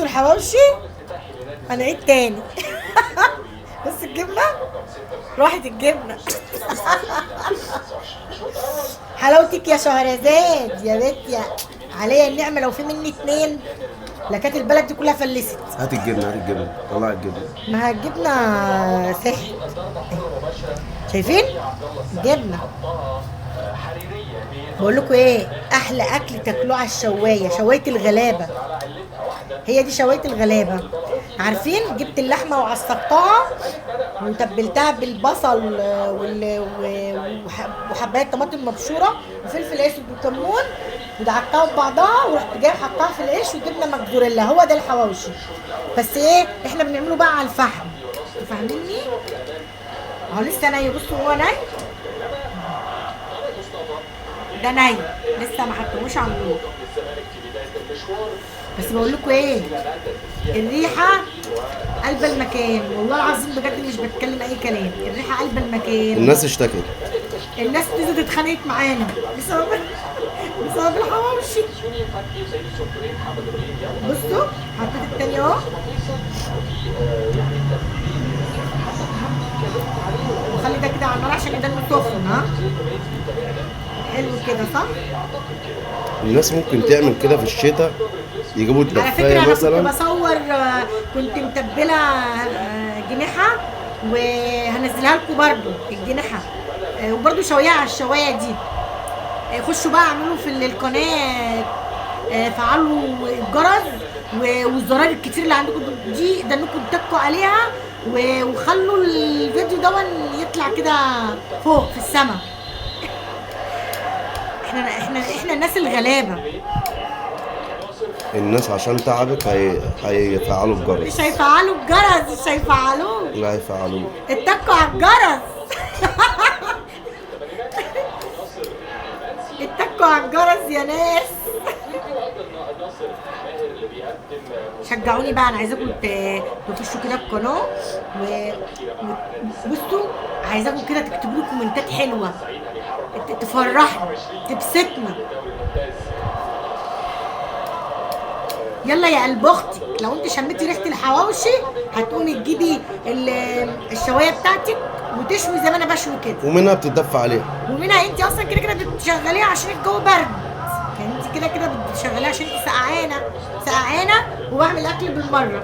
بصوا الحواوشي، هنعيد تاني. بص الجبنة راحت الجبنة. حلاوتك يا شهرزاد يا بنت، يا عليا النعمة لو في مني اتنين لكانت البلد دي كلها فلست. هات الجبنة، هات الجبنة، طلع الجبنة. ما الجبنة ساحت، شايفين جبنه؟ بقول لكم ايه، احلى اكل تاكلوه على الشوايه، شوايه الغلابة. هي دي شوايه الغلابة. عارفين، جبت اللحمة وعصقتها وتبلتها بالبصل وحبايه طماطم مبشوره وفلفل اسود وكمون، ودعكتها ببعضها ورحت جاية حطها في العيش وجبنه موتزاريلا. هو ده الحواوشي، بس ايه احنا بنعمله بقى على الفحم، انتوا فاهميني؟ اهو لسه ني، بصوا هو ني، ده ني لسه ما حطيتهوش على النار. بس بقول لكم ايه، الريحة قلب المكان، والله العظيم بجد مش بتكلم اي كلام، الريحة قلب المكان. الناس اشتكت، الناس نزلت اتخانقت معانا بسبب الحواوشي. بصوا حطيت التاني اهو، وخلي ده كده على النار عشان ده سخن. ها حلو كده صح؟ الناس ممكن تعمل كده في الشتاء، يجيبوا على فكرة دفايه انا كنت مثلا. بصور، كنت متبله جناحه وهنزلها لكم برده الجناحه، وبرده شوية على الشوايه دي. خشوا بقى اعملوا في القناة، فعلوا الجرس والزرار الكتير اللي عندكم دي، ده انكم تتكوا عليها وخلوا الفيديو ده يطلع كده فوق في السما. احنا الناس الغلابة. الناس عشان تعبك هيفعلوا الجرس. مش هيفعلوا الجرس، مش هيفعلوه. لا هيفعلوه. اتكوا على الجرس. اتكوا على الجرس يا ناس. شجعوني بقى، انا عايزاكم تخشوا كده القناة وبصوا، عايزاكم كده تكتبوا لي كومنتات حلوة تفرحني تبسطني. يلا يا قلب اختي، لو انت شميتي ريحه الحواوشي هتقومي تجيبي الشوايه بتاعتك وتشوي زي ما انا بشوي كده، ومنها بتدفى عليها، ومنها انت اصلا كده كده بتشغليها عشان الجو برد، يعني انت كده كده بتشغليها عشان انت سقعانه سقعانه، وبعمل اكل بالمرة.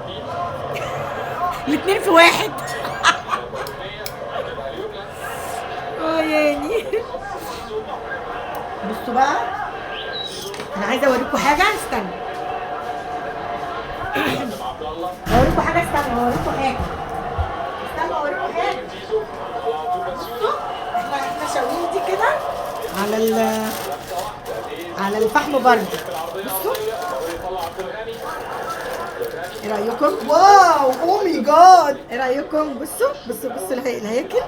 الاتنين في واحد. اه يعني بصوا بقى، انا عايزه اوريكم حاجة، استنى اوريكم حاجة، استنى اوريكم حاجة، استنى اوريكم حاجة. بصوا احنا شاويين دي كده على الفحم برده. بصوا ايه رايكم؟ wow، oh my God، ايه رايكم؟ بصوا بصوا بصوا الهياكل،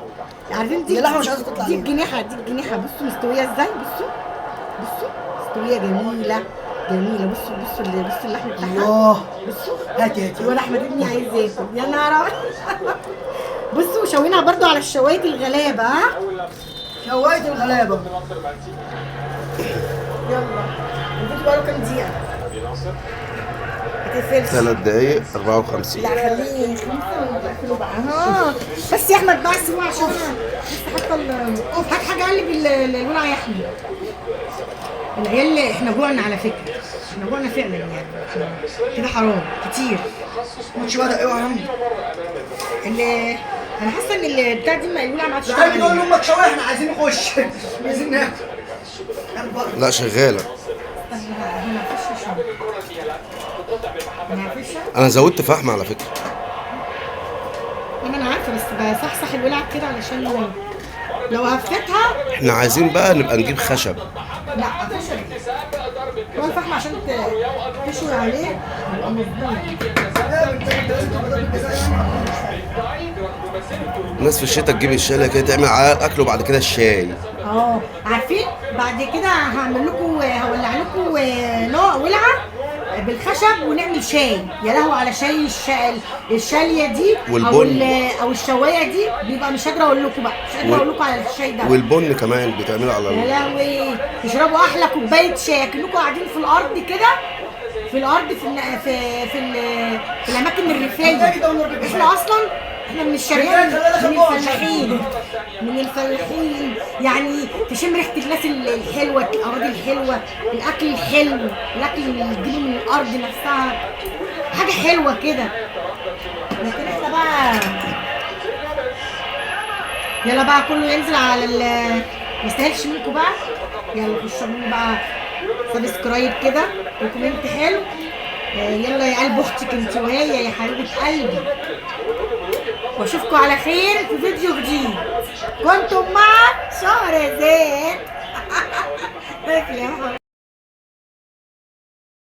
عارفين دي اللحمة مش عايزه تطلع، دي الجنيحه، دي الجنيحه. بصوا مستوية ازاي، بصوا بصوا مستوية جميلة جميلة. بصوا بصوا بصوا اللحم بتاعها. الله، بصوا هاتي هاتي، ولا احمد ابني عايز ياكل، يا نهار ابيض. بصوا شويناها برده على الشوايه الغلابة. ها شوايه الغلابة. يلا الفيديو بقاله كام دقيقة؟ ما تقفلش. 3 دقايق 54. لا خليه 5 ونقفله بقى. بس يا احمد بقى سيبه عشان لسه حاطه اوف. هات حاجة قلب الولعه يا احمد. العيال احنا جوعنا على فكرة، احنا جوعنا فعلا يعني كده، حرام كتير. مش بقى اوعى يا عم. انا حاسه ان البتاع دي الولعه ما عادش. تعالى نقول لامك شوية، احنا عايزين نخش، عايزين ناكل. لا شغالة. انا زودت فحم على فكرة. انا عارفه، بس بصحصح الولعه كده علشان لو هفتها. احنا عايزين بقى نبقى نجيب خشب. لا خشب هو الفحم عشان تشوي عليه يبقى مظبوط. الناس في الشتاء تجيب الشاي كده تعمل على الاكل وبعد كده الشاي. عارفين بعد كده هعمل لكم، هولع لكم ولعه بالخشب ونعمل شاي. يا لهوي على شاي الشاليه دي والبن او الشوايه دي، بيبقى مش قادرة اقول لكم بقى، مش قادرة اقول لكم على الشاي ده. والبن كمان بتعمله على يا لهوي، تشربوا احلى كوباية شاي كأنكم قاعدين في الارض كده، في الارض في في في, الاماكن الريفية. احنا اصلا احنا من الشرقية، من الفلاحين، من الفلاحين يعني تشم ريحه الناس الحلوة، الاراضي الحلوة، الاكل الحلو، الاكل اللي بيجيله من الارض نفسها، حاجة حلوة كده. لكن احنا بقى يلا بقى كله ينزل على ال ما يستاهلش منكم بقى. يلا خشوا اعملوا بقى subscribe كده و comment حلو. يلا يا قلب اختك انت وهي يا حبيبه قلبي، واشوفكم على خير في فيديو جديد. كنتم مع شهرزاد. يا حبيبي.